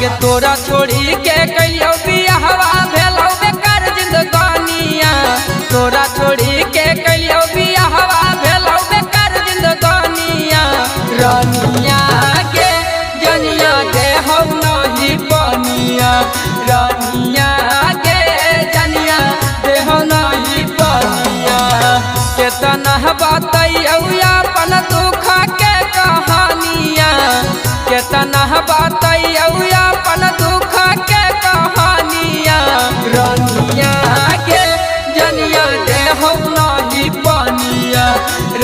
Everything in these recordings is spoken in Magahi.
अरे तोरा छोड़ी के कहियो बियाहवा भेलौ बेकार जिंदगानिया। तोरा छोड़ी के कहियो बियाहवा भेलौ बेकार जिंदगानिया। रानिया के जनिया दे हौ नहीं पनिया। रानिया के जनिया दे हौ नहीं पनिया। केतना बतैयौ अपन दुख के कहानिया। केतना बतैयौ अपन दुख के कहानिया। रानिया के जनिया दे हौ नहीं पनिया।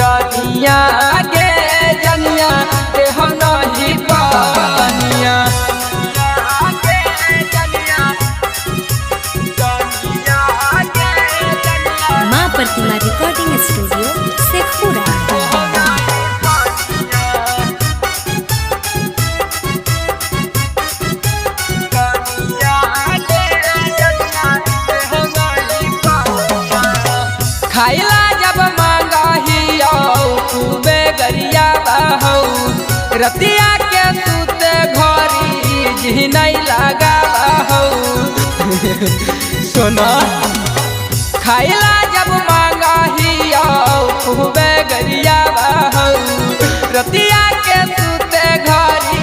रानिया के जनिया दे हौ नहीं पनिया। माँ प्रतिमा रिकॉर्डिंग स्टूडियो शेखपुरा। खाइला जब मांगही खूबे गरिया बहू। रतिया के सूते घरी जी नहीं लगा बहू। सोना खाइला जब मांगही खूबे गरिया बहू। रतिया के सूते घरी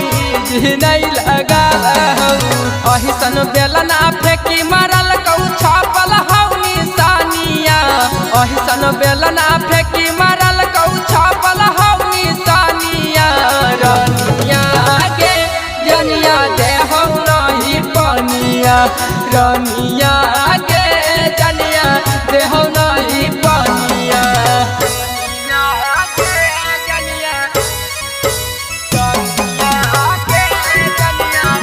जी नहीं लगा बहू। अहिसन बेलना फेंकी मारल कौ छापल हौ निशानिया। अहिसन बेलना फेंकी मारल कौ छापल हौ निशानिया। रानिया के जनिया दे हौ नहीं पनिया। रानिया के जनिया दे हौ नहीं पनिया।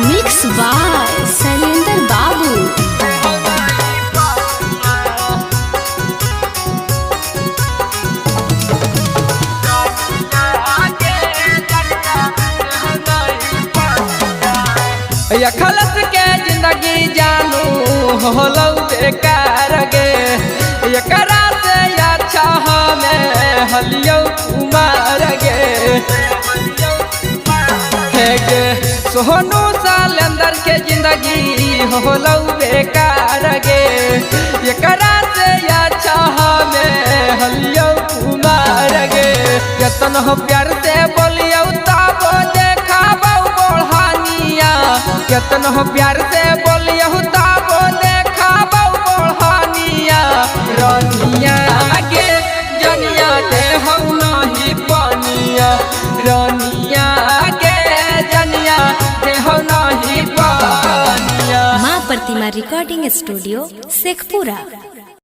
मिक्स बाय शैलेंद्र बाबू। खलस के जिंदगी जानू होलौ बेकार गे। एकरा से अच्छा हमें हलियौ कुमार गे। हे गे सोनू सालेंदर के जिंदगी होलौ बेकार गे। एकरा से अच्छा हमें हलियौ कुमार गे। केतन हो प्यार से बोलियौ तब देखाबौ बढ़ानिया। केतन हो प्यार से बोलियौ तब देखाबौ बढ़ानिया। रानिया के जनिया दे हौ नहीं पनिया। रानिया के जनिया दे हौ नहीं पनिया। माँ प्रतिमा रिकॉर्डिंग स्टूडियो शेखपुरा।